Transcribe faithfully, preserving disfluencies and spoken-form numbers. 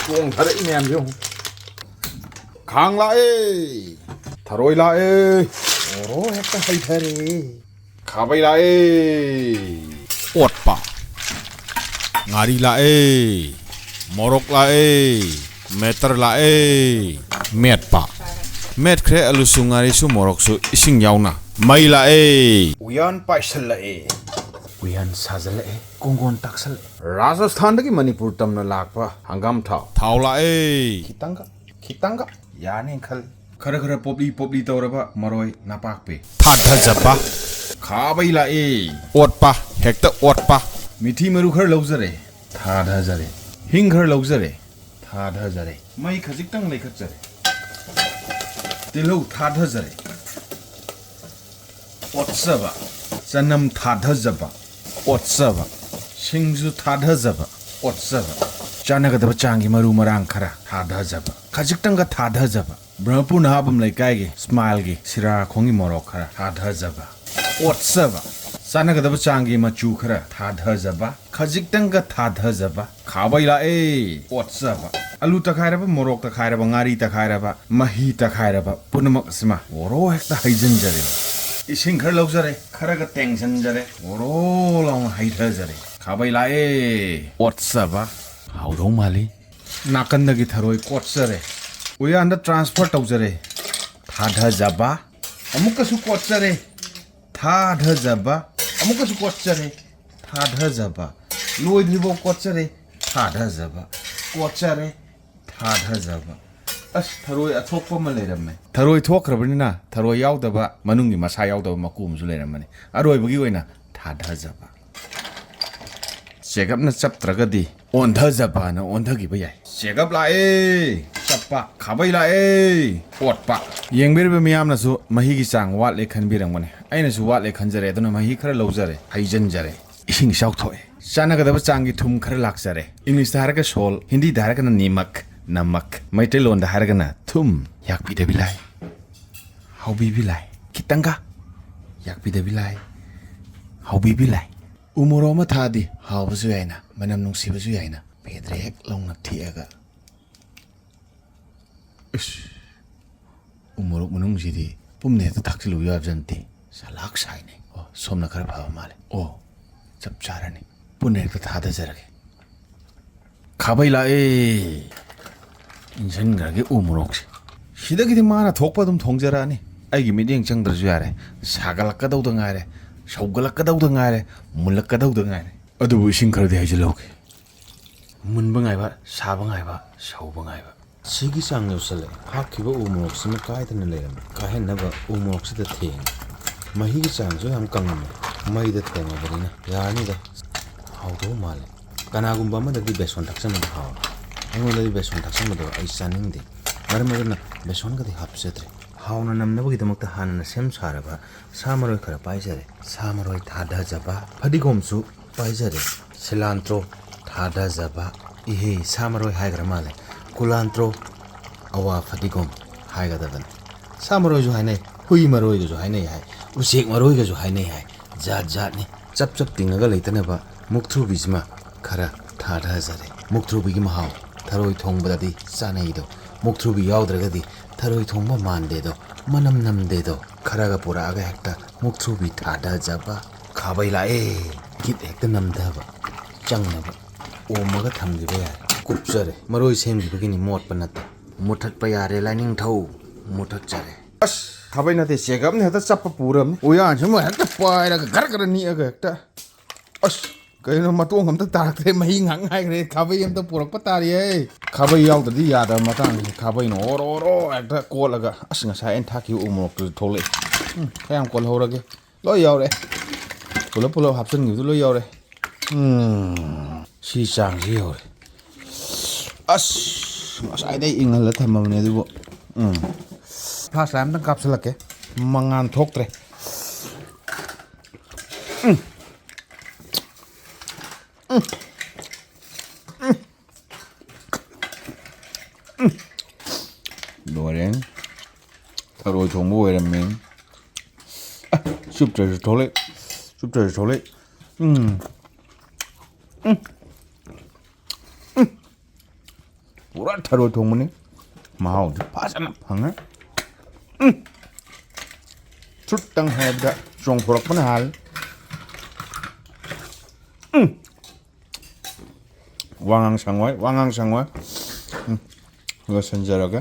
ꯆꯣꯡꯊꯔꯛꯏ ꯃꯌꯥꯝꯁꯦ ꯌꯦꯡꯉꯨ꯫ ꯈꯥꯡ ꯂꯥꯛꯑꯦ꯫ ꯊꯔꯣꯏ ꯂꯥꯛꯑꯦ꯫ ꯃꯣꯔꯣꯛ ꯍꯦꯛꯇ ꯍꯩꯊꯔꯦ꯫ ꯈꯥꯕꯩ ꯂꯥꯛꯑꯦ꯫ ꯑꯣꯠꯄ꯫ ꯉꯥꯔꯤ ꯂꯥꯛꯑꯦ꯫ ꯃꯣꯔꯣꯛ ꯂꯥꯛꯑꯦ꯫ ꯃꯦꯇꯔ ꯂꯥꯛꯑꯦ꯫ ꯃꯦꯠꯄ꯫ ꯃꯦꯠꯈ꯭ꯔꯦ ꯑꯂꯨꯁꯨ ꯉꯥꯔꯤꯁꯨ ꯃꯣꯔꯣꯛꯁꯨ ꯏꯁꯤꯡ ꯌꯥꯎꯅ꯫ ꯃꯩ ꯂꯥꯛꯑꯦ꯫ ꯎꯌꯥꯟ ꯄꯥꯏꯁꯜꯂꯛꯑꯦ꯫ ꯎꯌꯥꯟ ꯁꯥꯖꯜꯂꯛꯑꯦ꯫ ꯀꯣꯡꯒꯣꯟ ꯇꯥꯛꯁꯜꯂꯛꯑꯦ꯫ ꯔꯥꯖꯁꯊꯥꯟꯗꯒꯤ ꯃꯅꯤꯄꯨꯔ ꯇꯝꯅ ꯂꯥꯛꯄ ꯍꯪꯒꯥꯝ ꯊꯥꯎ꯫ ꯊꯥꯎ ꯂꯥꯛꯑꯦ꯫ ꯈꯤꯇꯪꯒ, ꯈꯤꯇꯪꯒ ꯌꯥꯅꯤ ꯈꯜꯂꯤ꯫ ꯈꯔ ꯈꯔ ꯄꯣꯞꯂꯤ ꯄꯣꯞꯂꯤ ꯇꯧꯔꯕ ꯃꯔꯣꯏ ꯅꯄꯥꯛꯄꯤ꯫ ꯊꯥꯗꯖꯕ꯫ ꯈꯥꯕꯩ ꯂꯥꯛꯑꯦ꯫ ꯑꯣꯠꯄ꯫ ꯍꯦꯛꯇ ꯑꯣꯠꯄ꯫ ꯃꯤꯊꯤ ꯃꯔꯨ ꯈꯔ ꯂꯧꯖꯔꯦ꯫ ꯊꯥꯗꯖꯔꯦ꯫ ꯍꯤꯡ ꯈꯔ ꯂꯧꯖꯔꯦ꯫ ꯊꯥꯗꯖꯔꯦ꯫ ꯃꯩ ꯈꯖꯤꯛꯇꯪ ꯂꯩꯈꯠꯆꯔꯦ꯫ ꯇꯤꯜꯍꯧ ꯊꯥꯗꯖꯔꯦ꯫ ꯑꯣꯠꯆꯕ꯫ ꯆꯅꯝ ꯊꯥꯗꯖꯕ꯫ ꯑꯣꯠꯆꯕ꯫ ꯁꯤꯡꯁꯨ ꯊꯥꯗꯖꯕ꯫ ꯑꯣꯠꯆꯕ꯫ ꯆꯥꯟꯅꯒꯗꯕ ꯆꯥꯡꯒꯤ ꯃꯔꯨ ꯃꯔꯥꯡ ꯈꯔ ꯊꯥꯗꯖꯕ꯫ ꯈꯖꯤꯛꯇꯪꯒ ꯊꯥꯗꯖꯕ꯫ ꯕ꯭ꯔꯍꯃꯄꯨꯔ ꯅꯍꯥꯕꯝ ꯂꯩꯀꯥꯏꯒꯤ ꯁ꯭ꯃꯥꯏꯜꯒꯤ ꯁꯤꯔꯥꯈꯣꯡꯒꯤ ꯃꯣꯔꯣꯛ ꯈꯔ ꯊꯥꯗꯖꯕ꯫ ꯑꯣꯠꯆꯕ꯫ ꯆꯥꯟꯅꯒꯗꯕ ꯆꯥꯡꯒꯤ ꯃꯆꯨ ꯈꯔ ꯊꯥꯗꯖꯕ꯫ ꯈꯖꯤꯛꯇꯪꯒ ꯊꯥꯗꯖꯕ꯫ ꯈꯥꯕꯩ ꯂꯥꯛꯑꯦ꯫ ꯑꯣꯠꯆꯕ꯫ ꯑꯂꯨ ꯇꯛꯈꯥꯏꯔꯕ, ꯃꯣꯔꯣꯛ ꯇꯛꯈꯥꯏꯔꯕ, ꯉꯥꯔꯤ ꯇꯛꯈꯥꯏꯔꯕ, ꯃꯍꯤ ꯇꯛꯈꯥꯏꯔꯕ ꯄꯨꯝꯅꯃꯛ ꯑꯁꯤꯃ ꯑꯣꯔꯣ ꯍꯦꯛꯇ ꯍꯩꯖꯤꯟꯖꯔꯦ꯫ ꯏꯁꯤꯡ ꯈꯔ ꯂꯧꯖꯔꯦ, ꯈꯔꯒ ꯇꯦꯡꯁꯤꯟꯖꯔꯦ, ꯑꯣꯔꯣ ꯂꯥꯎꯅ ꯍꯩꯊꯖꯔꯦ꯫ ꯈꯥꯕꯩ ꯂꯥꯛꯑꯦ꯫ ꯑꯣꯠꯆꯕ꯫ ꯍꯥꯎꯗꯧ ꯃꯥꯜꯂꯤ꯫ ꯅꯥꯀꯟꯗꯒꯤ ꯊꯔꯣꯏ ꯀꯣꯠꯆꯔꯦ꯫ ꯎꯌꯥꯟꯗ ꯇ꯭ꯔꯥꯟꯁꯐꯔ ꯇꯧꯖꯔꯦ꯫ ꯊꯥꯗꯖꯕ꯫ ꯑꯃꯨꯛꯀꯁꯨ ꯀꯣꯠꯆꯔꯦ꯫ ꯊꯥꯗꯖꯕ꯫ ꯑꯃꯨꯛꯀꯁꯨ ꯀꯣꯠꯆꯔꯦ꯫ ꯊꯥꯗꯖꯕ꯫ ꯂꯣꯏꯗ꯭ꯔꯤꯐꯥꯎ ꯀꯣꯠꯆꯔꯦ꯫ ꯊꯥꯗꯖꯕ꯫ ꯀꯣꯠꯆꯔꯦ꯫ ꯊꯥꯗꯖꯕ꯫ ꯑꯁ, ꯊꯔꯣꯏ ꯑꯊꯣꯛꯄ ꯑꯃ ꯂꯩꯔꯝꯃꯦ꯫ ꯊꯔꯣꯏ ꯊꯣꯛꯈ꯭ꯔꯕꯅꯤꯅ ꯊꯔꯣꯏ ꯌꯥꯎꯗꯕ, ꯃꯅꯨꯡꯒꯤ ꯃꯁꯥ ꯌꯥꯎꯗꯕ ꯃꯀꯨ ꯑꯃꯁꯨ ꯂꯩꯔꯝꯃꯅꯤ꯫ ꯑꯔꯣꯏꯕꯒꯤ ꯑꯣꯏꯅ ꯊꯥꯗꯖꯕ꯫ ꯆꯦꯒꯞꯅ ꯆꯞꯇ꯭ꯔꯒꯗꯤ ꯑꯣꯟꯊꯖꯕꯅ ꯑꯣꯟꯊꯈꯤꯕ ꯌꯥꯏ꯫ ꯆꯦꯒꯞ ꯂꯥꯛꯑꯦ꯫ ꯆꯞꯄ꯫ ꯈꯥꯕꯩ ꯂꯥꯛꯑꯦ꯫ ꯑꯣꯠꯄ꯫ ꯌꯦꯡꯕꯤꯔꯤꯕ ꯃꯤꯌꯥꯝꯅꯁꯨ ꯃꯍꯤꯒꯤ ꯆꯥꯡ ꯋꯥꯠꯂꯦ ꯈꯟꯕꯤꯔꯝꯒꯅꯤ꯫ ꯑꯩꯅꯁꯨ ꯋꯥꯠꯂꯦ ꯈꯟꯖꯔꯦ, ꯑꯗꯨꯅ ꯃꯍꯤ ꯈꯔ ꯂꯧꯖꯔꯦ, ꯍꯩꯖꯤꯟꯖꯔꯦ꯫ ꯏꯁꯤꯡ ꯏꯆꯥꯎ ꯊꯣꯛꯑꯦ꯫ ꯆꯥꯟꯅꯒꯗꯕ ꯆꯥꯡꯒꯤ ꯊꯨꯝ ꯈꯔ ꯂꯥꯛꯆꯔꯦ꯫ ꯏꯪꯂꯤꯁꯇ ꯍꯥꯏꯔꯒ ꯁꯣꯜ, ꯍꯤꯟꯗꯤꯗ ꯍꯥꯏꯔꯒꯅ ꯅꯤꯃꯛ, ꯅꯃꯛ, ꯃꯩꯇꯩꯂꯣꯟꯗ ꯍꯥꯏꯔꯒꯅ ꯊꯨꯝ꯫ ꯌꯥꯛꯄꯤꯗꯕꯤ ꯂꯥꯏ, ꯍꯥꯎꯕꯤꯕꯤ ꯂꯥꯏ, ꯈꯤꯇꯪꯒ ꯌꯥꯛꯄꯤꯗꯕꯤ ꯂꯥꯏ, ꯍꯥꯎꯕꯤꯕꯤ ꯂꯥꯏ꯫ ꯎ ꯃꯣꯔꯣꯛ ꯑꯃ ꯊꯥꯛꯑꯗꯤ ꯍꯥꯎꯕꯁꯨ ꯌꯥꯏꯅ, ꯃꯅꯝ ꯅꯨꯡꯁꯤꯕꯁꯨ ꯌꯥꯏꯅ꯫ ꯐꯦꯗ꯭ꯔꯦꯛ ꯂꯥꯎꯅ ꯊꯦꯛꯑꯒ ꯎ ꯃꯣꯔꯣꯛ ꯃꯅꯨꯡꯁꯤꯗꯤ ꯄꯨꯝꯅ ꯍꯦꯛꯇ ꯊꯥꯛꯆꯤꯜꯂꯨ ꯌꯥꯕꯖꯥꯠ ꯅꯠꯇꯦ꯫ ꯆꯂꯥꯛ ꯁꯥꯏꯅꯦ꯫ ꯑꯣ, ꯁꯣꯝꯅ ꯈꯔ ꯐꯕ ꯃꯥꯜꯂꯦ꯫ ꯑꯣ, ꯆꯞ ꯆꯥꯔꯅꯤ꯫ ꯄꯨꯟꯅ ꯍꯦꯛꯇ ꯊꯥꯗꯖꯔꯒꯦ꯫ ꯈꯥꯕꯩ ꯂꯥꯛꯑꯦ꯫ ꯏꯟꯁꯤꯟꯈ꯭ꯔꯒꯦ ꯎ ꯃꯣꯔꯣꯛꯁꯦ꯫ ꯁꯤꯗꯒꯤꯗꯤ ꯃꯥꯅ ꯊꯣꯛꯄ ꯑꯗꯨꯝ ꯊꯣꯡꯖꯔꯛꯑꯅꯤ꯫ ꯑꯩꯒꯤ ꯃꯤꯠꯌꯦꯡ ꯆꯪꯗ꯭ꯔꯁꯨ ꯌꯥꯔꯦ꯫ ꯁꯥꯒꯠꯂꯛꯀꯗꯧꯗ ꯉꯥꯏꯔꯦ, ꯁꯧꯒꯠꯂꯛꯀꯗꯧꯗ ꯉꯥꯏꯔꯦ, ꯃꯨꯜꯂꯛꯀꯗꯧꯗ ꯉꯥꯏꯔꯦ꯫ ꯑꯗꯨꯕꯨ ꯏꯁꯤꯡ ꯈꯔꯗꯤ ꯍꯩꯖꯤꯜꯍꯧꯒꯦ꯫ ꯃꯨꯟꯕ ꯉꯥꯏꯕ, ꯁꯥꯕ ꯉꯥꯏꯕ, ꯁꯧꯕ ꯉꯥꯏꯕ꯫ ꯁꯤꯒꯤ ꯆꯥꯡ ꯌꯧꯁꯜꯂꯛꯑꯦ꯫ ꯍꯥꯞꯈꯤꯕ ꯎ ꯃꯣꯔꯣꯛꯁꯤꯃ ꯀꯥꯏꯗꯅ ꯂꯩꯔꯝꯃꯤ꯫ ꯀꯥꯏꯍꯟꯅꯕ ꯎ ꯃꯣꯔꯣꯛꯁꯤꯗ ꯊꯦꯡꯉꯦ꯫ ꯃꯍꯤꯒꯤ ꯆꯥꯡꯁꯨ ꯌꯥꯝ ꯀꯪꯉꯝꯃꯦ꯫ ꯃꯩꯗ ꯊꯣꯡꯉꯕꯅꯤꯅ ꯌꯥꯔꯅꯤꯗ꯫ ꯍꯥꯎꯗꯧ ꯃꯥꯜꯂꯦ꯫ ꯀꯅꯥꯒꯨꯝꯕ ꯑꯃꯗꯗꯤ ꯕꯦꯁꯣꯟ ꯊꯥꯛꯆꯟꯕꯅ ꯍꯥꯎꯋꯦ꯫ ꯑꯩꯉꯣꯟꯗꯗꯤ ꯕꯦꯁꯣꯟ ꯊꯥꯛꯆꯟꯕꯗꯣ ꯑꯩ ꯆꯥꯅꯤꯡꯗꯦ꯫ ꯃꯔꯝ ꯑꯗꯨꯅ ꯕꯦꯁꯣꯟꯒꯗꯤ ꯍꯥꯞꯆꯗ꯭ꯔꯦ꯫ ꯍꯥꯎꯅ ꯅꯝꯅꯕꯒꯤꯗꯃꯛꯇ ꯍꯥꯟꯅꯅ ꯁꯦꯝ ꯁꯥꯔꯕ ꯁꯥ ꯃꯔꯣꯏ ꯈꯔ ꯄꯥꯏꯖꯔꯦ꯫ ꯁꯥ ꯃꯔꯣꯏ ꯊꯥꯗꯖꯕ, ꯐꯗꯤꯒꯣꯝꯁꯨ ꯄꯥꯏꯖꯔꯦ꯫ ꯁꯤꯂꯥꯟꯇ꯭ꯔꯣ ꯊꯥꯗꯖꯕ꯫ ꯏꯍꯦ, ꯁꯥ ꯃꯔꯣꯏ ꯍꯥꯏꯈ꯭ꯔ ꯃꯥꯜꯂꯦ꯫ ꯀꯨꯂꯥꯟꯇ꯭ꯔꯣ, ꯑꯋꯥ ꯐꯗꯤꯒꯣꯝ ꯍꯥꯏꯒꯗꯕꯅꯤ꯫ ꯁꯥ ꯃꯔꯣꯏꯁꯨ ꯍꯥꯏꯅꯩ, ꯍꯨꯏ ꯃꯔꯣꯏꯒꯁꯨ ꯍꯥꯏꯅꯩ ꯍꯥꯏ, ꯎꯆꯦꯛ ꯃꯔꯣꯏꯒꯁꯨ ꯍꯥꯏꯅꯩ ꯍꯥꯏ꯫ ꯖꯥꯠ ꯖꯥꯠꯅꯤ꯫ ꯆꯞ ꯆꯞ ꯇꯤꯡꯉꯒ ꯂꯩꯇꯅꯕ ꯃꯨꯛꯊ꯭ꯔꯨꯕꯤꯁꯤꯃ ꯈꯔ ꯊꯥꯗꯖꯔꯦ꯫ ꯃꯨꯛꯊ꯭ꯔꯨꯕꯤꯒꯤ ꯃꯍꯥꯎ ꯊꯔꯣꯏ ꯊꯣꯡꯕꯗꯗꯤ ꯆꯥꯅꯩꯗꯣ꯫ ꯃꯨꯛꯊ꯭ꯔꯨꯕꯤ ꯌꯥꯎꯗ꯭ꯔꯒꯗꯤ ꯊꯔꯣꯏ ꯊꯣꯡꯕ ꯃꯥꯟꯗꯦꯗꯣ, ꯃꯅꯝ ꯅꯝꯗꯦꯗꯣ꯫ ꯈꯔꯒ ꯄꯨꯔꯛꯑꯒ ꯍꯦꯛꯇ ꯃꯨꯛꯊ꯭ꯔꯨꯕꯤ ꯊꯥꯗꯖꯕ꯫ ꯈꯥꯕꯩ ꯂꯥꯛꯑꯦ꯫ ꯒꯤꯠ ꯍꯦꯛꯇ ꯅꯝꯊꯕ꯫ ꯆꯪꯅꯕ ꯑꯣꯝꯃꯒ ꯊꯝꯈꯤꯕ ꯌꯥꯔꯦ꯫ ꯀꯨꯞꯆꯔꯦ꯫ ꯃꯔꯣꯏ ꯁꯦꯝꯈꯤꯕꯒꯤꯅꯤ, ꯃꯣꯠꯄ ꯅꯠꯇꯦ꯫ ꯃꯨꯊꯠꯄ ꯌꯥꯔꯦ, ꯂꯥꯏꯅꯤꯡꯊꯧ꯫ ꯃꯨꯊꯠꯆꯔꯦ꯫ ꯑꯁ, ꯈꯥꯕꯩ ꯅꯠꯇꯦ, ꯆꯦꯒꯞꯅ ꯍꯦꯛꯇ ꯆꯞꯄ ꯄꯨꯔꯕꯅꯤ꯫ ꯎꯌꯥꯟꯁꯤꯃ ꯍꯦꯛꯇ ꯄꯥꯏꯔꯒ ꯒꯔ ꯒꯔ ꯅꯤꯛꯑꯒ ꯍꯦꯛꯇ꯫ ꯑꯁ, ꯀꯩꯅꯣ, ꯃꯇꯣꯡ ꯑꯝꯇ ꯇꯥꯔꯛꯇ꯭ꯔꯦ, ꯃꯍꯤ ꯉꯥꯡ ꯉꯥꯏꯈ꯭ꯔꯦ꯫ ꯈꯥꯕꯩ ꯑꯝꯇ ꯄꯨꯔꯛꯄ ꯇꯥꯔꯤꯌꯦ꯫ ꯈꯥꯕꯩ ꯌꯥꯎꯗ꯭ꯔꯗꯤ ꯌꯥꯗꯕ ꯃꯇꯥꯡꯁꯦ꯫ ꯈꯥꯕꯩꯅ ꯑꯣꯔꯣ ꯑꯣꯔꯣ ꯍꯦꯛꯇ ꯀꯣꯠꯂꯒ, ꯑꯁ, ꯉꯁꯥꯏ ꯑꯩꯅ ꯊꯥꯛꯈꯤꯕ ꯎ ꯃꯣꯔꯣꯛꯇꯨꯁꯨ ꯊꯣꯛꯂꯛꯑꯦ꯫ ꯎꯝ, ꯈꯔ ꯌꯥꯝ ꯀꯣꯜꯍꯧꯔꯒꯦ꯫ ꯂꯣꯏ ꯌꯥꯎꯔꯦ꯫ ꯄꯨꯂꯞ ꯄꯨꯂꯞ ꯍꯥꯞꯆꯤꯟꯈꯤꯕꯗꯨ ꯂꯣꯏ ꯌꯥꯎꯔꯦ꯫ ꯎꯝ, ꯁꯤ ꯆꯥꯡꯁꯤ ꯌꯧꯔꯦ꯫ ꯑꯁ, ꯉꯁꯥꯏꯗꯩ ꯏꯪꯍꯜꯂ ꯊꯝꯃꯕꯅꯦ ꯑꯗꯨꯕꯨ꯫ ꯎꯝ, ꯐ꯭ꯂꯥꯁ ꯂꯥꯏꯠ ꯑꯝꯇꯪ ꯀꯥꯞꯁꯤꯜꯂꯛꯀꯦ꯫ ꯃꯉꯥꯜ ꯊꯣꯛꯇ꯭ꯔꯦ꯫ ꯎꯝ꯫ ꯎꯝ꯫ ꯎꯝ꯫ ꯎꯝ꯫ ꯂꯣꯏꯔꯦ꯫ ꯊꯔꯣꯏ ꯊꯣꯡꯕ ꯑꯣꯏꯔꯝꯃꯦ꯫ ꯑ, ꯆꯨꯞꯇ꯭ꯔꯁꯨ ꯊꯣꯛꯂꯛꯑꯦ꯫ ꯆꯨꯞꯇ꯭ꯔꯁꯨ ꯊꯣꯛꯂꯛꯑꯦ꯫ ꯎꯝ꯫ ꯎꯝ꯫ ꯎꯝ꯫ ꯄꯨꯔꯥ ꯊꯔꯣꯏ ꯊꯣꯡꯕꯅꯤ꯫ ꯃꯍꯥꯎꯗꯤ ꯐꯖꯅ ꯐꯪꯉꯦ꯫ ꯎꯝ꯫ ꯆꯨꯔꯨꯞꯇꯪ ꯍꯥꯏꯕꯗ ꯆꯣꯡꯊꯣꯔꯛꯄꯅ ꯍꯥꯜꯂꯤ꯫ ꯎꯝ꯫ ꯋꯥꯉꯥꯡ ꯁꯪꯉꯣꯏ, ꯋꯥꯉꯥꯡ ꯁꯪꯉꯣꯏ꯫ ꯎꯝ꯫ ꯂꯣꯏꯁꯤꯟꯖꯔꯒꯦ꯫